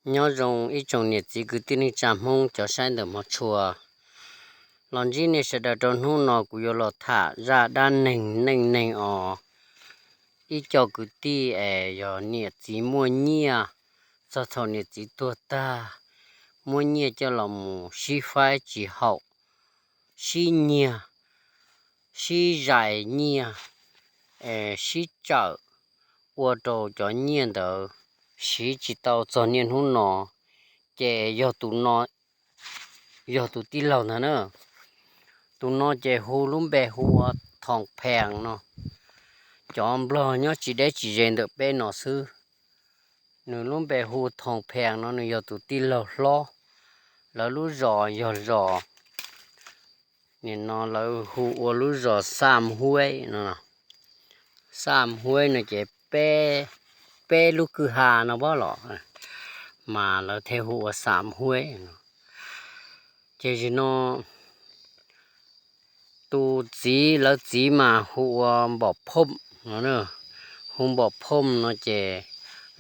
Nyob zoo ib tsoom niam txiv kwv tij neej tsa Hmoob cov saib ntawm hmov tshua. Los ntsib nej sawv daws rau hnub no kuv yuav los tham zaj dab neeg neej neeg os. Ib co kwv tij es yog niam txiv muaj nyiaj, txog thaum niam txiv tuag tag, muab nyiaj coj los mus sib faib tsis haum, sib nyiag, sib zais nyiaj, sib tsawm, ua rau cov nyiaj ntawd siv tsis tau txog niaj hnub no. Ces yog tus no, yog tus tij laug ntag na. Tus no ces hu lub npe hu ua Thoom Phees no. Cov nplog nyob tsis deb tsis ze ntawm peb no xwb. Nws lub npe hu Thoom Phees no, nws yog tus tij laug hlob. Lawv lub zos yog zos, nim no lawv hu ua lub zos Xam Huab no. Xam Huab no ces peb lub kwj ha no pab los, mas lawv thiaj hu ua Xam Huab no. Ces zim no tus txiv, lawv txiv mas hu ua Npom Phom no. Hu Npom Phom no ces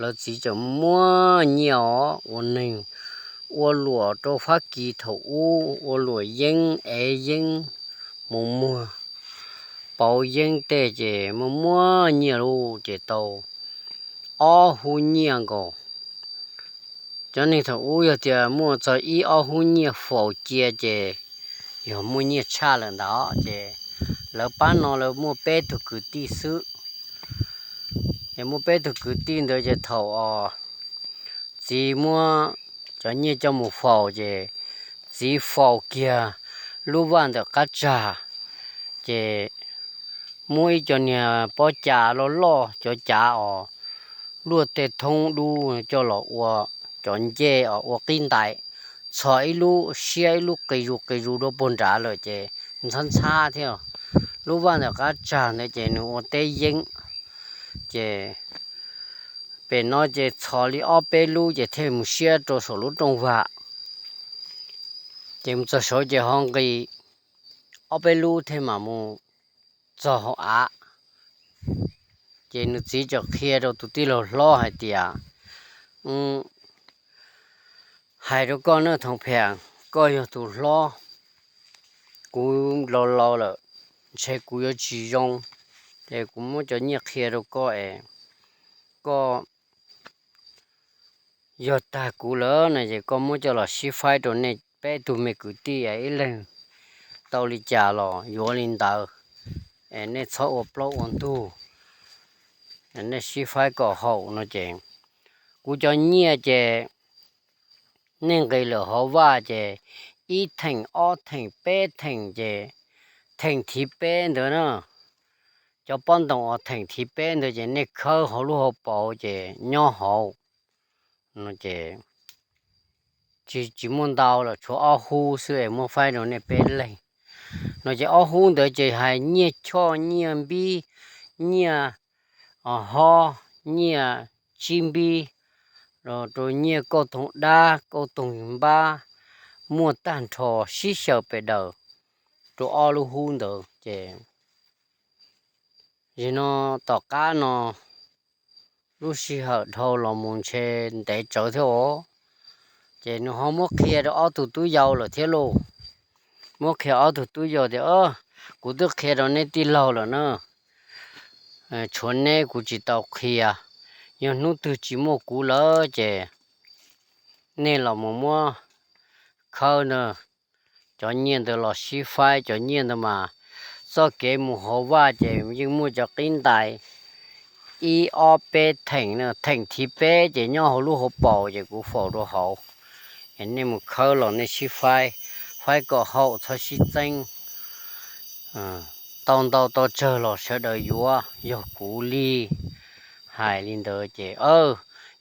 lawv txiv tseem muaj nyiaj os, ua neeg ua luam rau Fab Kis thaum ub, ua luam yeeb, ev yeeb, mus muag pauv yeeb tej ces muaj muaj nyiaj lauj, ces tau ob hub nyiaj nkaus. Cov neeg thaum ub yog tias muaj txog ib ob hub nyiaj faus cia ces yog muaj nyiaj tshaj lawm ntawd. Ces lawv pab no lawv muaj peb tug kwv tij xwb. Es muaj peb tug kwv tij ntawd ces thaum os txiv muab cov nyiaj coj mus faus ces txiv faus kiag lub vaj ntawm qab tsag, ces muab ib co niag pob cas loj loj, cov cav os luaj tej thoob dub coj los ua cov ncej os, ua qib ntais, txhos ib lub siab ib lub qis zus qis zus dua puag nrad lawm ces ntxhab ntxhab thiab. Lub vaj ntawm qab tsag ntawd ces nws ua teb yeeb, ces pem no ces txhos li ob peb lub ces thiaj mus siab rau saum lub rooj vag. Ces mus txog saud ces ho nqis ob peb lub thiaj mam mus txog hauv av. Ces nws txiv txawm qhia rau tus tij laug hlob hais tias, hais rau koj na Thoom Phees, koj yog tus hlob, kuv laus laus lawm, ntshe kuv yuav tsis zoo, ces kuv muab cov nyiaj qhia rau koj es koj yog tag kuv lawm no ces koj muab coj los sib faib rau nej peb tug me kwv tij es ib leeg tau li cas los yuav li ntawd, es nej txhob ua plaub ua ntug, nej sib faib kom haum no ces kuv cov nyiaj ces nej nqis lawm hauv vaj ces ib theem ob theem peb theem ces theem thib peb ntawd na, cov pob ntoos uas theem thib peb ntawd ces nej khawb hauv lub hauv paus ces nyob hauv no ces tsis, tsis muaj ntau lawm, tshuav ob hub xwb es muab faib rau nej peb leeg no ces ob hub ntawd ces hais nyiaj choj, nyiaj npib, nyiaj hob, nyiaj tsib npib, rau nyiaj kauj toog dab kauj toog npab, muaj tag nrho sib xyaw pes daws rau ob lub hub ntawd ces zim no tom qab no lub sij hawm dhau los mus ntshe ntev tsawv thiab os, ces nws ho muab qhia rau ob tug tub yau lawm thiab lauj. Muab qhia ob tug tub yau tias, kuv twb qhia rau neb tij laug lawm na, tshuav neb kuv tsis tau qhia, yog hnub twg tsis muaj kuv lawm ces nej los mus muab khawb na, cov nyiaj ntawd los sib faib, cov nyiaj ntawd mas txoj kev mus hauv vaj ces yeej muaj cov qib ntais ib ob peb theem, theem thib peb ces nyob hauv lub hauv paus ces kuv faus rau hauv, es nej mus khawb los nej sib faib, faib kom haum txhob sib txeeb, tau ntau tau tsawg los sawv daws yuav, yog kuv li. Hais li ntawd ces,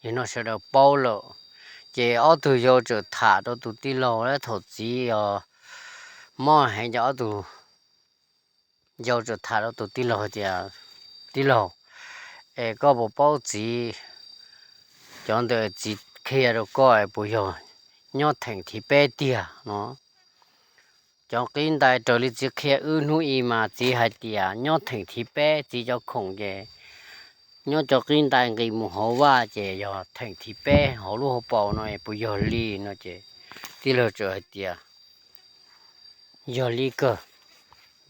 yog no sawv daws paub lawm, ces ob tug yau txawm tham rau tus tij laug, thaum txiv os mob heev ces ob tug yau txawm tham rau tus tij laug tias, tij laug, es koj puas paub txiv, cov ntawd txiv qhia rau koj puas yog nyob theem thib peb tiag no? Cov qib ntais raws li txiv qhia wb hnub i mas txiv hais tias nyob theem thib peb, txiv cov khoom ces nyob cov qib ntais nqis mus hauv vaj ces yog theem thib peb hauv lub hauv paus no puas yog li no ces tij laug txawm hais tias yog li kawg,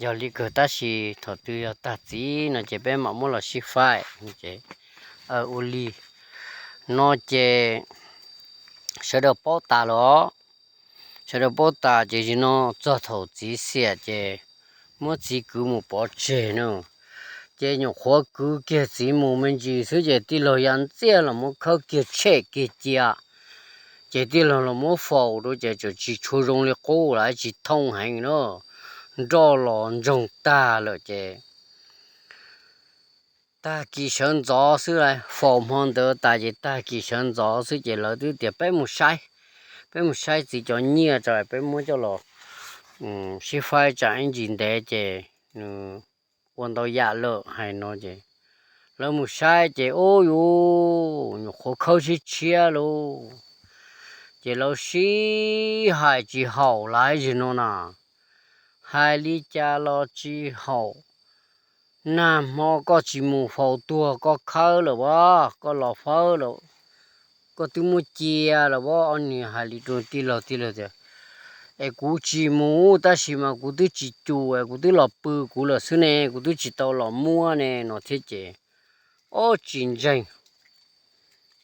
yog li kawg tab sis thaum twg yog tag txiv no ces peb mam muab los sib faib. Ces ua li no ces sawv daws paub tas los, sawv daws paub tas ces zaum no txog thaum txiv xiam ces muab txiv kwv mus pov tseg no. Ces nyuam qhuav kwv kiag txiv mus me ntsis xwb ces tij laug ya ntxiag los muab khawb kiag tshem kiag cia. Ces tij laug los muab faus rau ces tseem tsis tshua zoo li qub lawm, tsis thooj heev na, nroj los ntsoog tag lawm ces tag kis sawv ntxov xwb lauj, faus hmo ntawd tas ces tag kis sawv ntxov xwb ces lawv twb tias peb mus saib, peb mus saib txiv cov nyiaj tso peb muab coj los sib faib tsam ib ntsis ntev ces nws ua ntau yam lawm hais no ces lawv mus saib ces ub yuv, nyuam qhuav khawb tshiab tshiab lauj. Ces lawv sib hais tsis haum lawm zaum no na, hais li cas los tsis haum. Nag hmo koj tsis mus faus tuag koj khawb lawm as, koj los fawb lawm, koj twb muab cia lawm as. Ob niag hais li rau tij laug, tij laug tias es kuv tsis mus tab sis mas kuv twb tsis cum es kuv twb los pw kuv lawm xwb ne, kuv twb tsis tau los muab ne no thiab ces ob tsis ntseeg,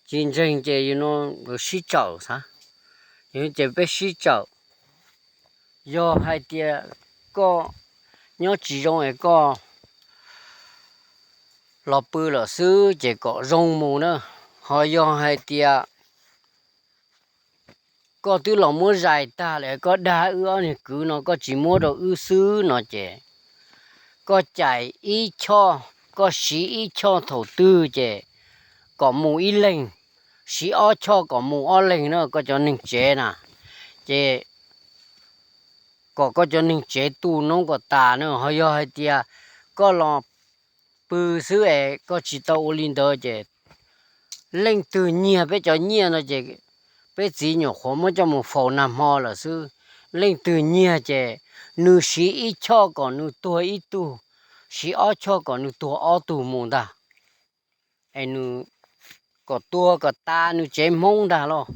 tsis ntseeg ces yog no lawv sib tsawm xav, yog ces peb sib tsawm. Yog hais tias koj nyob tsis zoo es koj los pw lawm xwb ces kom zoo mus na, ho yog hais tias koj twb los muab zais tag lawm koj dag wb ob niag kwv no koj tsis muab rau wb xwb no ces koj cais ib choj, koj siv ib choj thaum twg ces kom mus ib leeg, siv ob choj kom mus ob leeg na koj cov neeg tsev na, ces kom koj cov neeg tsev tu noob kom tas na, ho yog hais tias koj los pw xwb es koj tsis tau ua li ntawd ces leej twg nyiag peb cov nyiaj no ces peb txiv nyuam qhuav muab coj mus faus nag hmo lawm xwb, leej twg nyiag ces nws siv ib choj kom nws tuag ib tug, siv ob choj kom nws tuag ob tug mus ntag, es nws kom tuag kom tas nws tsev Hmoob ntag los,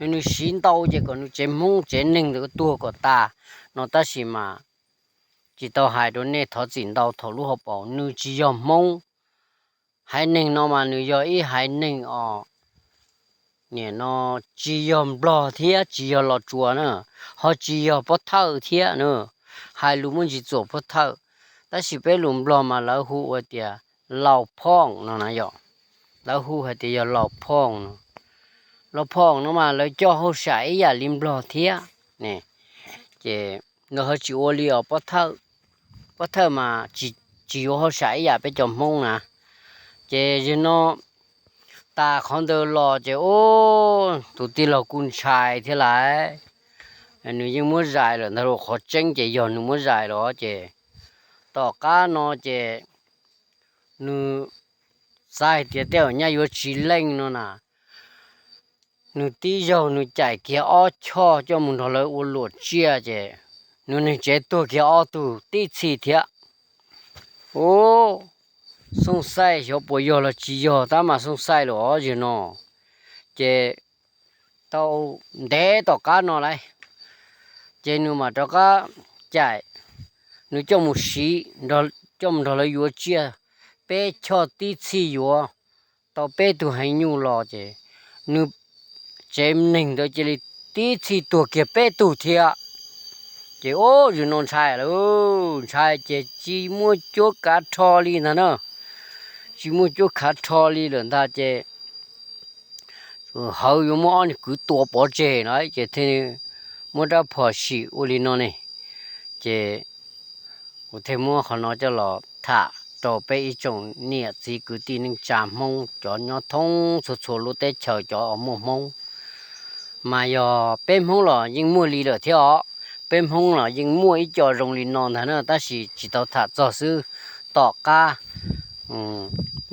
nws siv ntau ces kom nws tsev Hmoob tsev neeg ntawd tuag kom tas no tab sis mas tsis tau hais rau nej thov txim ntau thaum lub hauv paus, nws tsis yog Hmoob. Haiv neeg no mas nws yog ib haiv neeg os, nim no tsis yog Nplog thiab tsis yog Los Tsuas na, ho tsis yog Pob Thawj thiab na, hais lus muaj ntsis txuam Pob Thawj, tab sis peb lus Nplog mas lawv hu ua tias Laus Phooj no na yom, lawv hu hais tias yog Laus Phooj no. Laus Phooj no mas lawv coj hauj sam ib yam li Nplog thiab ne, ces lawv ho tsis ua li os Pob Thawj, Pob Thawj mas tsis yuav hauj sam ib yam peb cov Hmoob na. Ces yog no tas qhov ntawd los ces ub tus tij laug kuj ntshai thiab lauj, nws yeej muab zais lawm ntag lauj, qhov tseeb ces yog nws muab zais los ces tom qab no ces nws xav hais tias tej zaum nyaj yuav tsis leej no na, nws tib zaug nws cais kiag ob choj coj mus nrog lawv ua luam tsiaj ces nws neeg tsev tuag kiag ob tug tib txhij thiab. Ub, xooj xaij xyov puas yog los tsis yog tab mas xooj xaij lawm os yog no. Ces tau ntev tom qab no lauj, ces nws mam rov qab cais, nws coj mus siv, coj mus nrog lawv yuav tsiaj, peb choj tib txhij yuav tau peb tug heev nyuj los ces nws tsev neeg ntawd cia li tib txhij tuag kiag peb tug thiab. Ces ub, yog no ntshai lawm, ntshai ces tsis muaj cuab kav rho li ntag na, tsis muaj cuab kav rho li lawm ntag ces hawv yuav muab ob niag kwv tua pov tseg no ces thiaj muab rab phom sim ua li no ne. Ces kuv thiaj muab qhov no coj los tham rau peb ib tsoom niam txiv kwv tij neej tsa Hmoob cov nyob thoob txhua txhua lub teb chaws cov uas muaj Hmoob. Mas yog peb Hmoob los yeej muaj li lawm thiab os, peb Hmoob los yeej muaj ib co zoo li no ntag na tab sis tsis tau tham txog xwb. Tom qab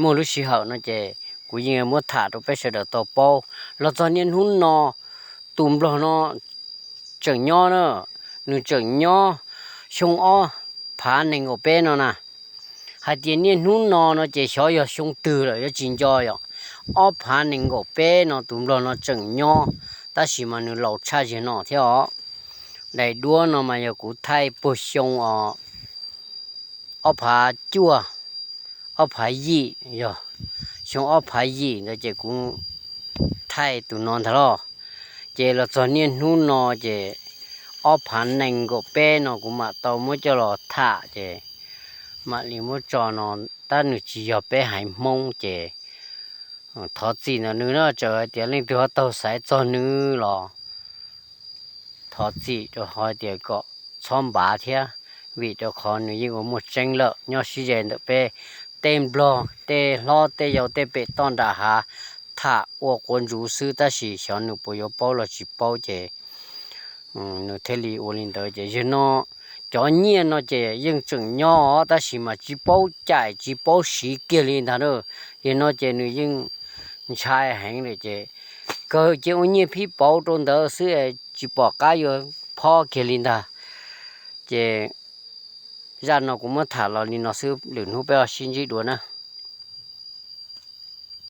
muaj lub sij hawm no ces kuv yeej muab tham rau peb sawv daws tau paub. Los txog niaj hnub no tus nplog no tseem nyob na, nws tseem nyob xyoo ob phav nees nkaum peb no na. Hais tias niaj hnub no no ces xyov yog xyoo twg lawm yuav tsis nco yom. Ob phav nees nkaum peb no tus nplog no tseem nyob, tab sis mas nws laus tshaj zaum no thiab os. Daim duab no mas yog kuv thaij puag xyoo os, ob phav cuaj, ob phav yim, yog xyoo ob phav yim ntawd ces kuv thaij tus no ntag los. Ces los txog niaj hnub no ces ob phav nees nkaum peb no kuv mam tau muab coj los tham ces mam li muab tso no. Tab nws tsis yog peb haiv Hmoob ces thov txim ntawm nws na, txawm hais tias leej twg ho taug xaiv txog nws los thov txim rau, hais tias kom txhob npav thiab, vim rau qhov nws yeej ua muaj tseeb lawm, nyob sib ze ntawm peb tej nplog tej hlob tej yau tej pem toj nram hav, tham ua quav ntsuv xwb, tab sis xyov nws puas yuav paub los tsis paub ces nws thiaj li ua li ntawd. Ces yog no cov nyiaj no ces yeej tseem nyob os, tab sis mas tsis paub cais tsis paub siv kiag li ntag na. Yog no ces nws yeej ntshai heev lawm ces kawg cia ua nyiaj phib pauv rau ntawd xwb, tsis pom qab yuav phob kiag li ntag. Ces zaj no kuv muab tham los li no xwb, lwm hnub peb ho sib ntsib dua na.